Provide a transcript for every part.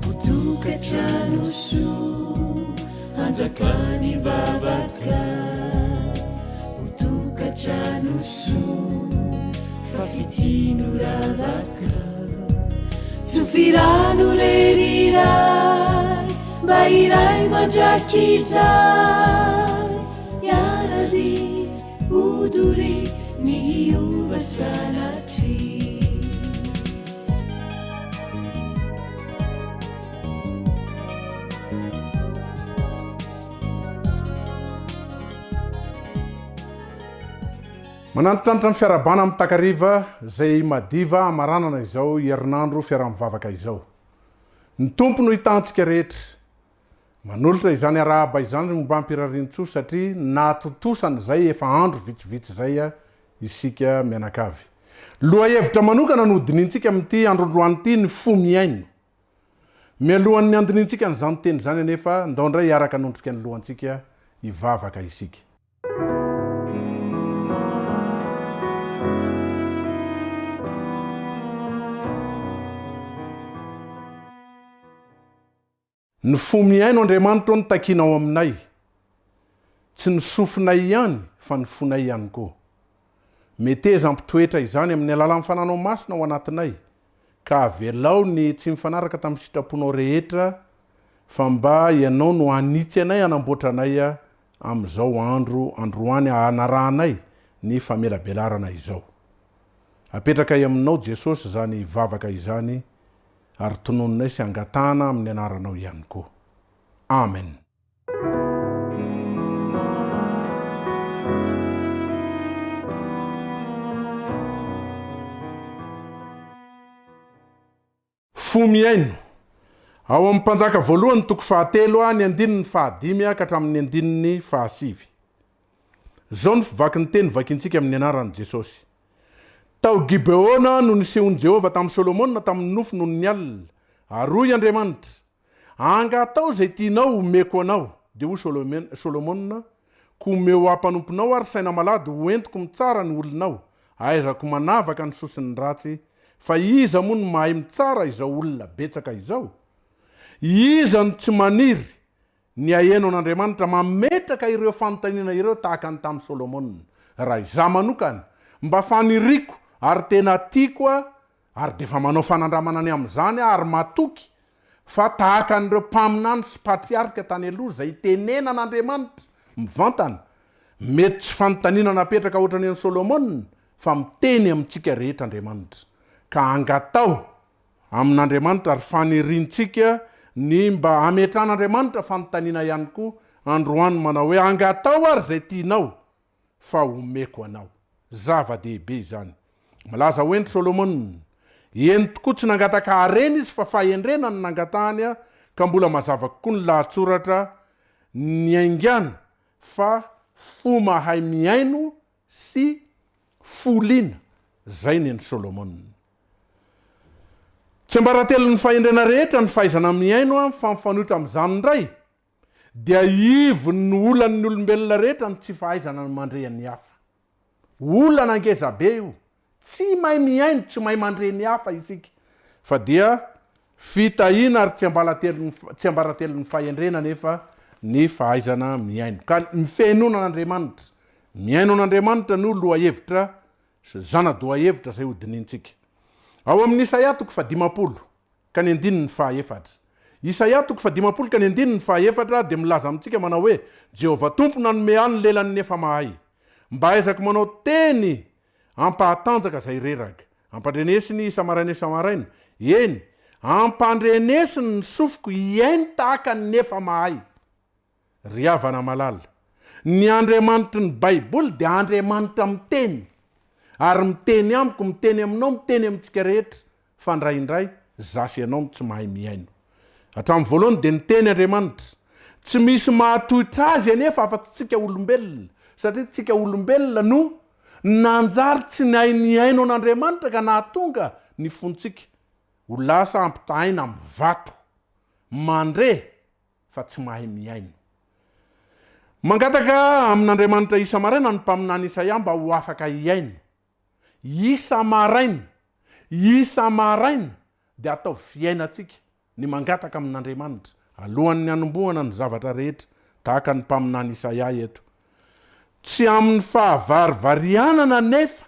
Ho tokantrano soa hanjakan'ny vavaka Ho tokantrano soa fa fitia no ravaka Tsofy rano re ry Ray mba hiray mandrakizay Hiara-dia ho doria ny hiova sanatria. Manantitrantitra ny fiarahabana amin'ny takariva izay madiva hamaranana izao herinandro fiaraha-mivavaka izao. Ny Tompo no hitantsika rehetra. Manolotra izany arahaba izany ry Ombam-pirariantsoa satria nahatontosa an'izay efa andro vitsivitsy izay isika mianakavy. Lohahevitra manokana no hodinihintsika amin'ity androndroany ity ny fo mihaino. Mialohan'ny handinihintsika an'izany teny izany anefa, ndao indray hiaraka hanondrika ny lohantsika hivavaka isika. Ny fo mihaino Andriamanitra ô no takiana ao aminay. Tsy ny sofinay ihany fa ny fonay ihany koa. Meteza hampitoetra izany amin'ny alalan'ny Fananao Masina ao anatinay, ka avelao ny tsy mifanaraka tamin'ny sitraponao rehetra fa mba Ianao no hanitsy anay hanamboatra anay amin'izao andro androany hanarahanay ny famelabelarana izao. Apetrakay aminao Jesosy izany vavaka izany ary tononinay sy angatahana amin'ny anaranao ihany koa. Amen. Fo mihaino. Ao amin'ny Mpanjaka voalohany toko fahatelo ny andininy fahadimy ka hatramin'ny andininy fahasivy. Izao no fivakin'ny teny vakintsika amin'ny anaran'i Jesosy. Tao Gibeona no nisehoan'i Jehovah tamin'i Solomona tamin'ny nofy nony ny alina, ary hoy Andriamanitra, Angatao izay tianao homeko anao. Dia hoy Solomona, Koa omeo ahy mpanomponao ary saina malady ho entiko mitsara ny olonao, ahaizako manavaka ny soa sy ny ratsy, fa iza moa no mahay mitsara izao olona betsaka izao? Iza no tsy maniry ny haheno an'Andriamanitra mametraka ireo fanontaniana ireo tahaka ny tamin'i Solomona? Raha izaho manokana, mba faniriako ary tena tiako ary dia efa manao fanandramana ny amin'izany aho ary matoky fa tahaka an'ireo mpaminany sy patriarika tany aloha izay itenenan'Andriamanitra mivantana, mety tsy fanontaniana napetraka ohatran'ny an'i Solomona fa miteny amintsika rehetra Andriamanitra. Ka angataho amin'Andriamanitra ary faniriantsika ny mba hametran'Andriamanitra fanontaniana ihany koa androany manao hoe angataho ary izay tianao fa homeko anao. Zava-dehibe izany. Milaza ho hendry Solomona. Eny tokoa, tsy nangataka harena izy fa fahendrena no nangatahany, ka mbola mazava kokoa ny lahatsoratra niaingàna fa fo mahay mihaino sy fo liana, izay ny an'i Solomona. Tsiambaratelon'ny fahendrena rehetra ny fahaizana mihaino, fa mifanohitra amin'izany indray, dia ivon'ny olan'ny olombelona rehetra ny tsy fahaizana ny mandre ny hafa. Olana ngeza be io. Tsy mahay mihaino, tsy mahay mandre ny hafa isika. Fa dia fitahiana ary tsiambalatelon'ny tsiambaratelon'ny fahendrena anefa ny fahaizana mihaino. Ka ny fihenoana an'Andriamanitra, mihaino an'Andriamanitra no lohahevitra sy zana-dohahevitra izay hodinihintsika. Ao amin'ny Isaia toko fahadimampolo, ka ny andininy fahaefatra. Isaia toko fahadimampolo ka ny andininy fahaefatra dia milaza amintsika manao hoe, Jehovah Tompo nanome ahy ny lelan'ny efa mahay, mba hahaizako manao teny hampahatanjaka izay reraka. Ampandrenesiny isa-maraina isa-maraina, eny, ampandrenesiny ny sofiko hihaino tahaka ny efa mahay. Ry havana malala, ny Andriamanitry ny Baiboly dia Andriamanitra miteny, ary miteny amiko, miteny aminao, miteny amintsika rehetra, fa indraindray za sy ianao no tsy mahay mihaino. Hatramin'ny voalohany dia niteny Andriamanitra. Tsy misy mahatohitra Azy anefa afa-tsy tsika olombelona, satria tsika olombelona no nanjary tsy nahay nihaino an'Andriamanitra ka nahatonga ny fontsika ho lasa ampitahaina amin'ny vato. Mandre fa tsy mahay mihaino. Mangataka amin'Andriamanitra isa-maraina ny mpaminany Isaia mba ho afaka hihaino. Isa-maraina, isa-maraina dia ataovy fiainantsika. ny mangataka amin'Andriamanitra, alohan'ny hanombohana ny zavatra rehetra, tahaka ny mpaminany Isaia eto. Tsy amin'ny fahavarivarianana anefa,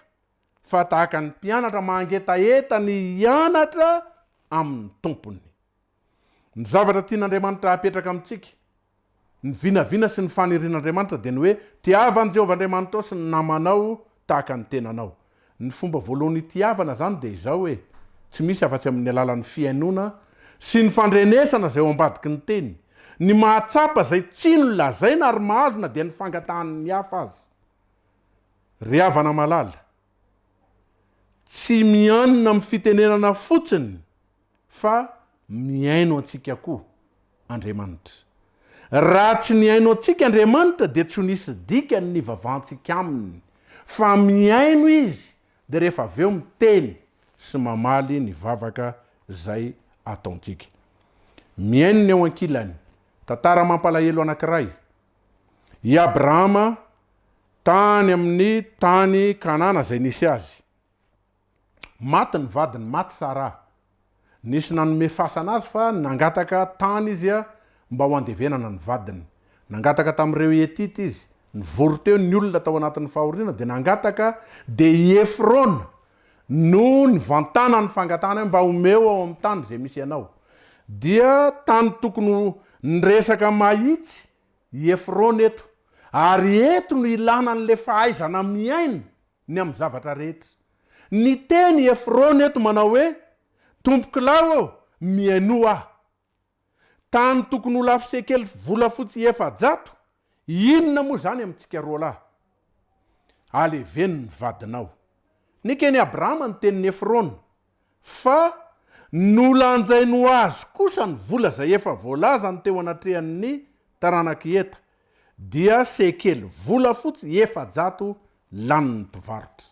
fa tahaka ny mpianatra mangetaheta ny hianatra amin'ny Tompony. Ny zavatra tian'Andriamanitra hapetraka amintsika, ny vinavina sy ny fanirian'Andriamanitra dia ny hoe tiava an'i Jehovah Andriamanitrao sy ny namanao tahaka ny tenanao. Ny fomba voalohany hitiavana izany dia izao hoe, tsy misy afa-tsy amin'ny alalan'ny fihainoana sy ny fandrenesana izay ao ambadiky ny teny, ny mahatsapa izay tsy nolazaina ary mahazo na dia ny fangatahan'ny hafa aza. Ry havana malala, tsy mianina amin'ny fitenenana fotsiny fa mihaino antsika koa Andriamanitra. Raha tsy nihaino antsika Andriamanitra dia tsy ho nisy dikany ny hivavahantsika Aminy, fa mihaino Izy dia rehefa avy eo miteny sy mamaly ny vavaka izay ataontsika. Mihaino ny eo ankilany. Tantara mampalahelo anankiray. I Abrahama tany amin'ny tany Kanana izay nisy azy. Maty ny vadiny, maty Saraha. Nisy nanome fasana azy fa nangataka tany izy mba ho andevenana ny vadiny. Nangataka tamin'ireo Hetita izy. Nivory teo ny olona tao anatin'ny fahoriana dia nangataka, dia i Efrona no nivantana ny fangatahana hoe mba omeo ao amin'ny tany izay misy anao. Dia tany tokony ho niresaka mahitsy i Efrona eto. Ary eto no ilana an'ilay fahaizana mihaino ny amin'ny zavatra rehetra. Niteny i Efrona eto manao hoe, Tompokolahy ô, mihainoa ahy. Tany tokony ho lafo sekely volafotsy 400, inona moa izany amintsika roalahy? Aleveno ny vadinao. Neken'i Abrahama ny tenin'i Efrona, fa nolanjainy ho azy kosa ny vola izay efa voalazany teo anatrehan'ny taranak'i Heta, dia sekely volafotsy 400 lanin'ny mpivarotra.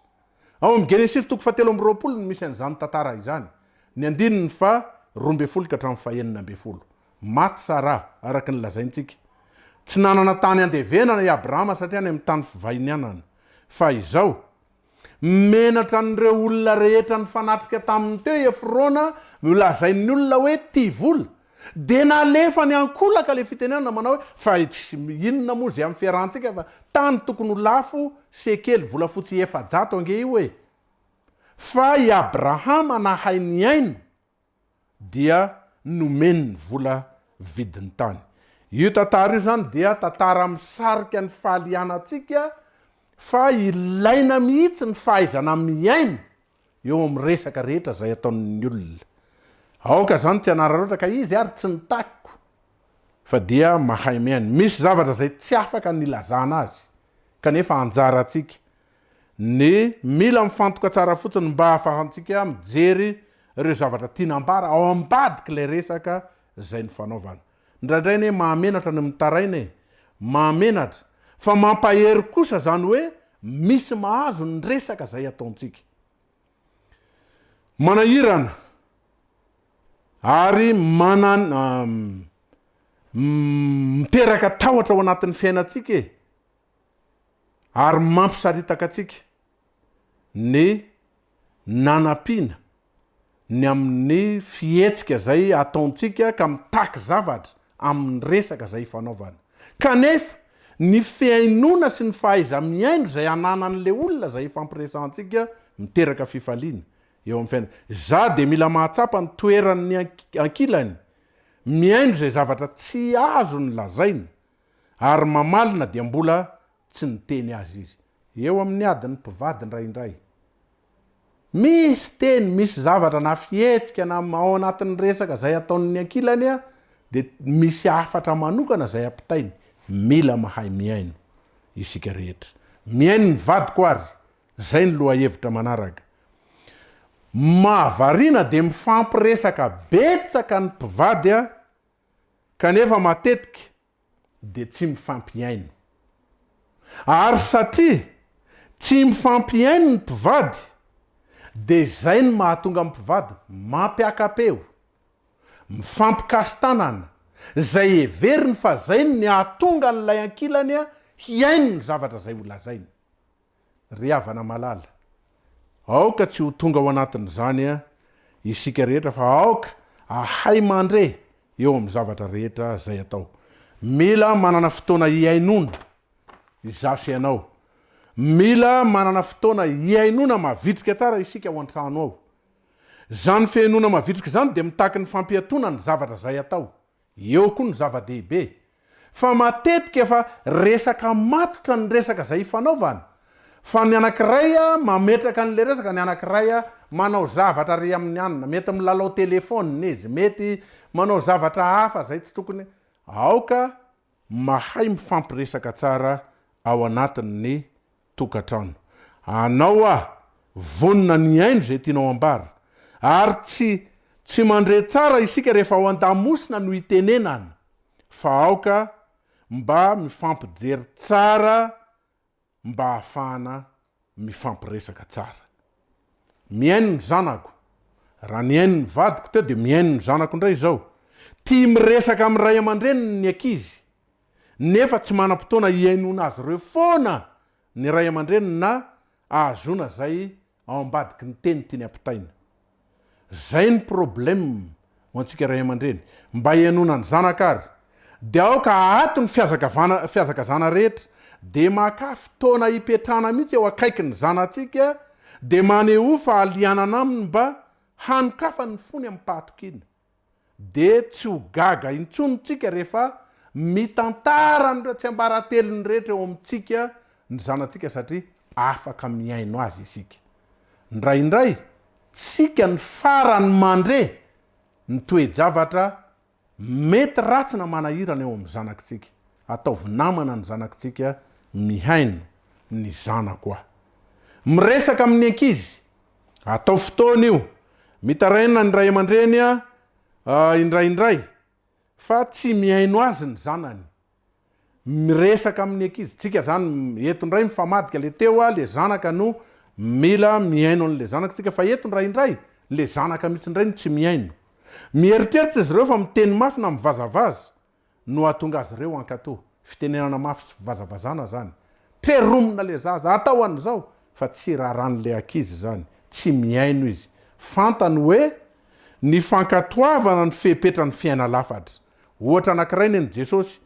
Ao amin'ny Genesisy toko fahatelo amby 20 no misy an'izany tantara izany, ny andininy faha 12 ka hatramin'ny faha 16. Maty Saraha, araka ny lazaintsika. Tsy nanana tany handevenana i Abrahama satria any amin'ny tany fivahinianana. Fa izao, Menatra an'ireo olona rehetra nifanatrika taminy teo i Efrona, nolazain'ny olona hoe tia vola. Dia nalefany ankolaka ilay fitenenana manao hoe, fa inona moa izay amin'ny fiarahantsika fa tany tokony ho lafo sekely volafotsy 400 ange io e! Fa i Abrahama nahay nihaino dia nomeny ny vola vidin'ny tany. Io tantara io izany dia tantara misarika ny fahalianantsika fa ilaina mihitsy ny fahaizana mihaino eo amin'ny resaka rehetra izay ataon'ny olona. Aoka izany tsy hanararaotra ka izy ary tsy nitakiko fa dia mahay mihaino. Misy zavatra izay tsy afaka ny ilazana azy kanefa anjarantsika ny mila mifantoka tsara fotsiny mba hahafahantsika mijery ireo zavatra tiana ambara ao ambadik'ilay resaka izay nifanaovana. Indraindray anie mahamenatra ny mitaraina e! Mahamenatra. Fa mampahery kosa izany hoe misy mahazo ny resaka izay ataontsika. Manahirana ary manan miteraka tahotra ao anatin'ny fiainantsika e! Ary mampisaritaka antsika ny nanampiana ny amin'ny fihetsika izay ataontsika ka mitaky zavatra amin'ny resaka izay ifanaovana. Kanefa, ny fihainoana sy ny fahaiza-mihaino izay ananan'ilay olona izay ifampiresahantsika miteraka fifaliana eo amin'ny fiainana. Izaho dia mila mahatsapa ny toeran'ny ankilany, mihaino izay zavatra tsy azony lazaina, ary mamaly na dia mbola tsy niteny azy izy. Eo amin'ny adin'ny mpivady indraindray. Misy teny, misy zavatra na fihetsika na ao anatin'ny resaka izay ataon'ny ankilany dia misy hafatra manokana izay ampitainy. Mila mahay mihaino isika rehetra. Mihaino ny vadiko ary, izay ny lohahevitra manaraka. Mahavariana dia mifampiresaka betsaka ny mpivady kanefa matetika dia tsy mifampihaino. Ary satria tsy mifampihaino ny mpivady dia izay no mahatonga ny mpivady mampiaka-peo, mifampikasi-tanana, izay heveriny fa izay no hahatonga an'ilay ankilany hihaino ny zavatra izay holazainy. Ry havana malala, aoka tsy ho tonga ao anatin'izany isika rehetra fa aoka Ahay mandre eo amin'ny zavatra rehetra izay atao. Mila manana fotoana hihainoana izaho sy ianao. Mila manana fotoana hihainoana mavitrika tsara isika ao an-trano ao. Izany fihainoana mavitrika izany dia mitaky ny fampiatoana ny zavatra izay atao. Eo koa ny zava-dehibe, fa matetika efa resaka matotra ny resaka izay ifanaovana, fa ny anankiray mametraka an'ilay resaka, ny anankiray manao zavatra ary amin'ny anona, mety milalao telephone izy, mety manao zavatra hafa izay tsy tokony, aoka mahay mifampiresaka tsara ao anatin'ny tokantrano. Anao aho, vonona ny hihaino izay tianao ambara. Ary tsy tsy mandre tsara isika rehefa ao an-damosina no itenenana, fa aoka mba mifampijery tsara mba hahafahana mifampiresaka tsara. Mihaino ny zanako. Raha nihaino ny vadiko teo dia mihaino ny zanako indray izao. Tia miresaka amin'ny ray aman-dreniny ny ankizy, nefa tsy manam-potoana hihainoana azy ireo foana ny ray aman-dreniny na ahazoana izay ao ambadiky ny teny tiany ampitaina. Zay ny problème ho antsika ray aman-dreny. Mba hihainoana ny zanaka ary dia aoka ahato ny fiazakavana fiazakazana rehetra dia makà fotoana hipetrahana mihitsy eo akaikin'ny zanatsika dia manehoa fahalianana aminy mba hanokafany ny fony amim-pahatokiana. Dia tsy ho gaga intsony tsika rehefa mitantara an'ireo tsiambaratelony rehetra eo amintsika ny zanatsika satria afaka mihaino azy isika. Indraindray tsika ny farany mandre ny toe-javatra mety ratsy na manahirana eo amin'ny zanakitsika. Ataovy namana ny zanakitsika mihaino ny zanako aho. Miresaka amin'ny ankizy Atao fotoana io. Mitaraina ny ray aman-dreny indraindray fa tsy mihaino azy ny zanany. Miresaka amin'ny ankizy. Tsika zany eto indray mifamadika le teo le zanaka no mila mihaino an'le zanaka tsika fa eto indraindray le zanaka mihitsy indray no tsy mihaino. Mieritreritra izy ireo fa miteny mafy na mivazavaza no hahatonga azy ireo hankatò. Fitenenana mafy sy fivazavazana zany. Treromina le zaza, atao an'izao, fa tsy raran'le ankizy izany, tsy mihaino izy. Fantany hoe ny fankatoavana no fepetran'ny fiaina lafatra. Ohatra anankiray nen'i Jesosy,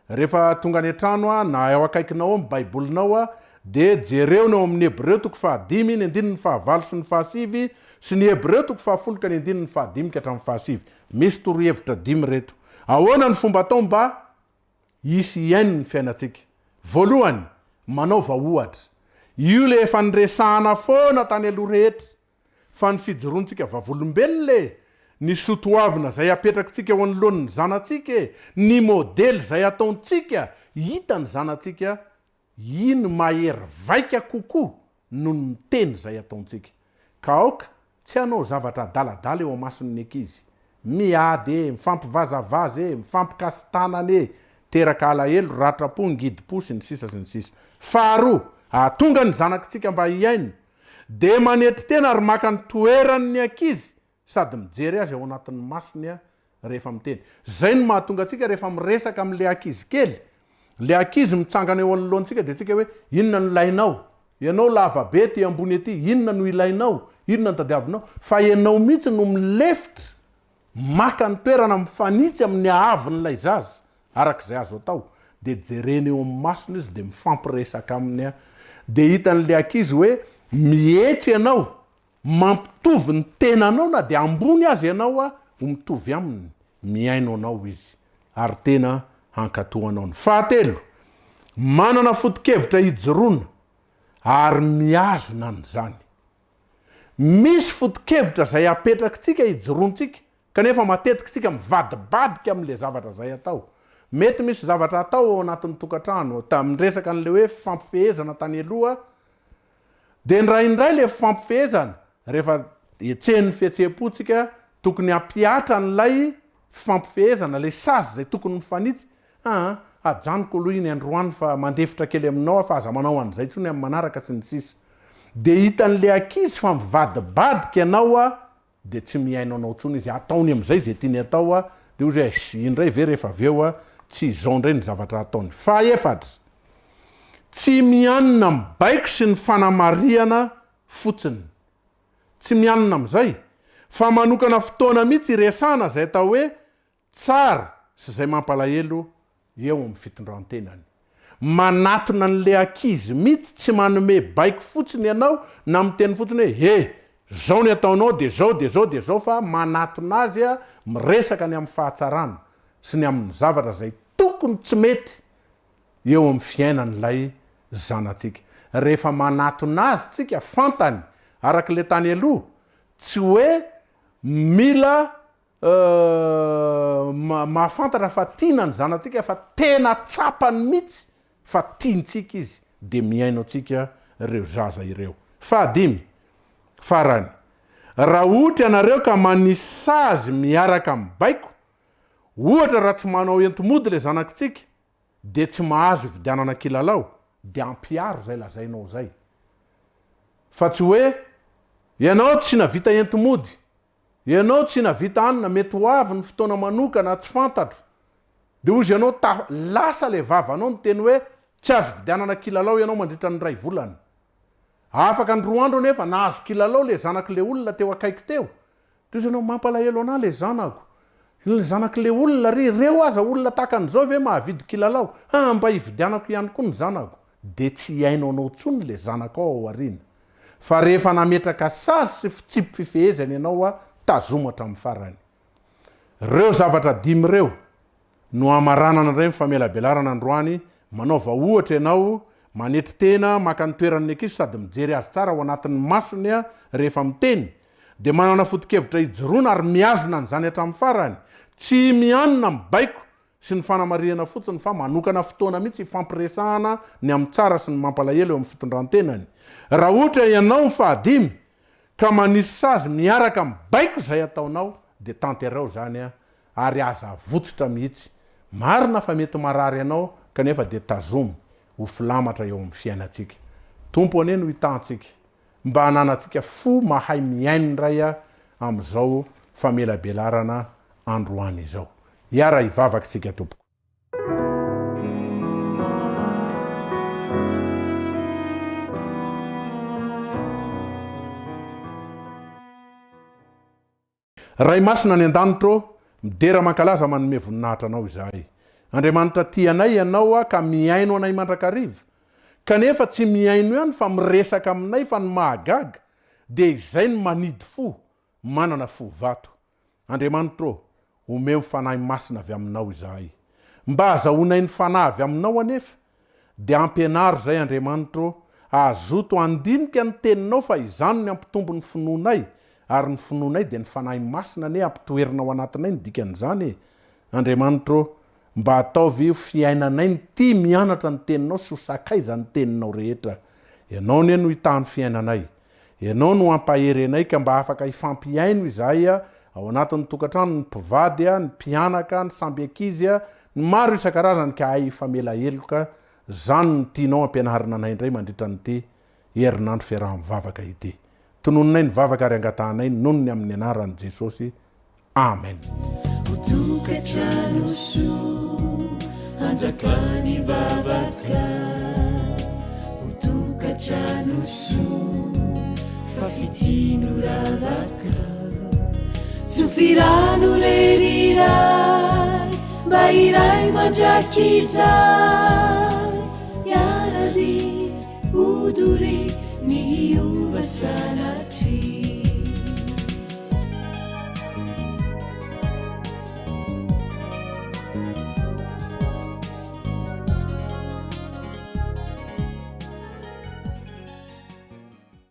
rehefa tonga any an-trano aho na ao akaikinao ao ny baibolinao aho dia jereo ny ao amin'ny Hebreo toko fahadimy ny andininy fahavalo sy ny fahasivy sy ny Hebreo toko fahafolo ka ny andininy fahadimy ka hatramin'ny fahasivy. Misy torohevitra dimy ireto. Ahoana ny fomba atao mba hisy hihaino ny fiainantsika? Voalohany, manaova ohatra. Io ilay efa niresahana foana tany aloha rehetra, fa ny fijoroantsika vavolombelona e, ny soatoavina izay apetrakitsika eo anoloan'ny zanatsika e, ny modely izay ataontsika hitan'ny zanatsika Iny mahery vaika kokoa noho ny miteny izay ataontsika. Ka aoka tsy hanao zavatra adaladala eo amason'ny ankizy. Miady e, mifampivazavaza e, mifampikasi-tanana e, teraka alahelo, ratram-po, ngidim-po, sy ny sisa sy ny sisa. Faharoa, hahatonga ny zanakitsika mba hihaino, dia manetry tena ary maka ny toeran'ny ankizy sady mijery azy ao anatin'ny masony rehefa miteny. Zay no mahatonga antsika rehefa miresaka amin'le ankizy kely, le ankizy mitsangana eo anoloantsika dia tsika hoe inona no ilainao? Ianao lava be aty ambony aty, inona no ilainao? Inona no tadiavinao? Fa ianao mihitsy no milefitra maka ny toerana mifanitsy amin'ny haavon'ilay zaza araka izay azo atao dia jerena eo amin'ny masony izy dia mifampiresaka aminy dia hitan'le ankizy hoe mietry ianao Mampitovy ny tenanao na dia ambony aza ianao ho mitovy aminy, mihaino anao izy ary tena hankatò anao. Ny fahatelo, manana foto-kevitra hijoroana ary mihazona an'izany. Misy foto-kevitra izay apetrakitsika hijoroantsika kanefa matetika isika mivadibadika amin'ilay zavatra izay atao. Mety misy zavatra atao ao anatin'ny tokantrano, tamin'ny resaka an'ilay hoe fifampifehezana tany aloha, Dia indraindray ilay fifampifehezana, rehefa hetsehin'ny fihetseham-po tsika, tokony hampihatra an'ilay fifampifehezana, ilay sazy izay tokony mifanitsy, aa, ajanoko aloha iny androany fa mandefitra kely aminao aho fa aza manao an'izay intsony amin'ny manaraka sy ny sisa. Dia hitan'ilay ankizy fa mivadibadika ianao a, dia tsy mihaino anao intsony izy, ataony amin'izay izay tiany atao a, dia hoy izy hoe eish, indray ve rehefa avy eo a, tsy izao indray ny zavatra ataony. Fahefatra, tsy mianina amin'ny baiko sy ny fanamarihana fotsiny. Tsy mianina amin'izay, Fa manokana fotoana mihitsy hiresahana izay atao hoe tsara sy izay mampalahelo eo amin'ny fitondran-tenany. Manatona an'ilay ankizy mihitsy, tsy manome baiko fotsiny ianao na miteny fotsiny hoe he, zao ny ataonao dia zao dia zao dia zao fa manatona azy miresaka ny amin'ny fahatsarana sy ny amin'ny zavatra izay tokony tsy mety eo amin'ny fiainan'ilay zanatsika. Rehefa manatona azy tsika, fantany, araka ilay tany aloha, tsy hoe mila mahafantatra fa tiana ny zanatsika fa tena tsapany mihitsy fa tiantsika izy dia mihaino antsika ireo zaza ireo. Fahadimy, farany, raha ohatra ianareo ka manisy sazy miaraka amin'ny baiko, ohatra raha tsy manao enti-mody ilay zanakitsika dia tsy mahazo ividianana kilalao dia ampiharo izay lazainao izay fa tsy hoe ianao tsy navita enti-mody Ianao tsy navita anona, mety ho avy ny fotoana manokana, tsy fantatro. Dia hozy ianao ta, lasa ilay vavanao niteny hoe tsy azo vidianana kilalao ianao mandritra ny iray volana. Afaka ny roa andro anefa, nahazo kilalao ilay zanak'ilay olona teo akaiky teo. Dia hozy ianao, mampalahelo anah ilay zanako. Ilay zanak'ilay olona ry, ireo aza olona tahaka an'izao ve mahavidy kilalao? Ha, mba hividianako ihany koa ny zanako. Dia tsy hihaino anao intsony ilay zanakao ao aoriana. Fa rehefa nametraka sazy sy fitsipi-pifehezana ianao a, tazomo hatramin'ny farany. Ireo zavatra dimy ireo no hamaranana indray ny famelabelarana androany, manaova ohatra ianao, manetry tena, maka ny toeran'ny ankizy sady mijery azy tsara ao anatin'ny masony rehefa miteny, dia manana foto-kevitra ijoroana ary mihazona an'izany hatramin'ny farany, tsy mianina amin'ny baiko sy ny fanamarihana fotsiny fa manokana fotoana mihitsy hifampiresahana ny amin'ny tsara sy ny mampalahelo eo amin'ny fitondran-tenany. Raha ohatra ianao ny fahadimy ka manisy sazy miaraka amin'ny baiko izay ataonao dia tanterao izany ary aza avotsitra mihitsy. Marina fa mety marary anao kanefa dia tazomy ho filamatra eo amin'ny fiainantsika. Tompo anie no hitantsika mba hananantsika fo mahay mihaino indray amin'izao famelabelarana androany izao. Hiara hivavaka isika tompoko. Ray masina any an-danitra ô, midera mankalaza manome voninahitra Anao izahay. Andriamanitra tia anay Ianao ka mihaino anay mandrakariva. Kanefa tsy mihaino ihany fa miresaka aminay fa ny mahagaga dia izay no manidy fo, manana fo vato. Andriamanitra ô, omeo ny Fanahy Masina avy Aminao izahay. Mba hahazahoanay ny Fanahy avy Aminao anefa, dia ampianaro izay, Andriamanitra ô, hazoto handinika ny Teninao fa izany no hampitombo ny finoanay, ary ny finoanay dia ny Fanahy Masina anie hampitoerina ao anatinay ny dikan'izany e! Andriamanitra ô, mba ataovy ho fiainanay ny tia mianatra ny Teninao sy ho sakaizan'ny Teninao rehetra. Ianao anie no hitaha ny fiainanay. Ianao no hampahery anay ka mba afaka hifampihaino izahay ao anatin'ny tokantrano, ny mpivady, ny mpianaka, ny samby ankizy, ny maro isan-karazany ka hay hifamela heloka, izany no tianao hampianarina anay indray mandritra an'ity herinandro fiaraha-mivavaka ity. Tononinay ny vavaka ary angatahanay noho ny amin'ny anaran'i Jesosy. Amen. Ho tokantrano soa hanjakan'ny vavaka Ho tokantrano soa fa fitia no ravaka Tsofy rano re ry Ray mba hiray mandrakizay Hiara-dia ho doria ny hiova sanatria.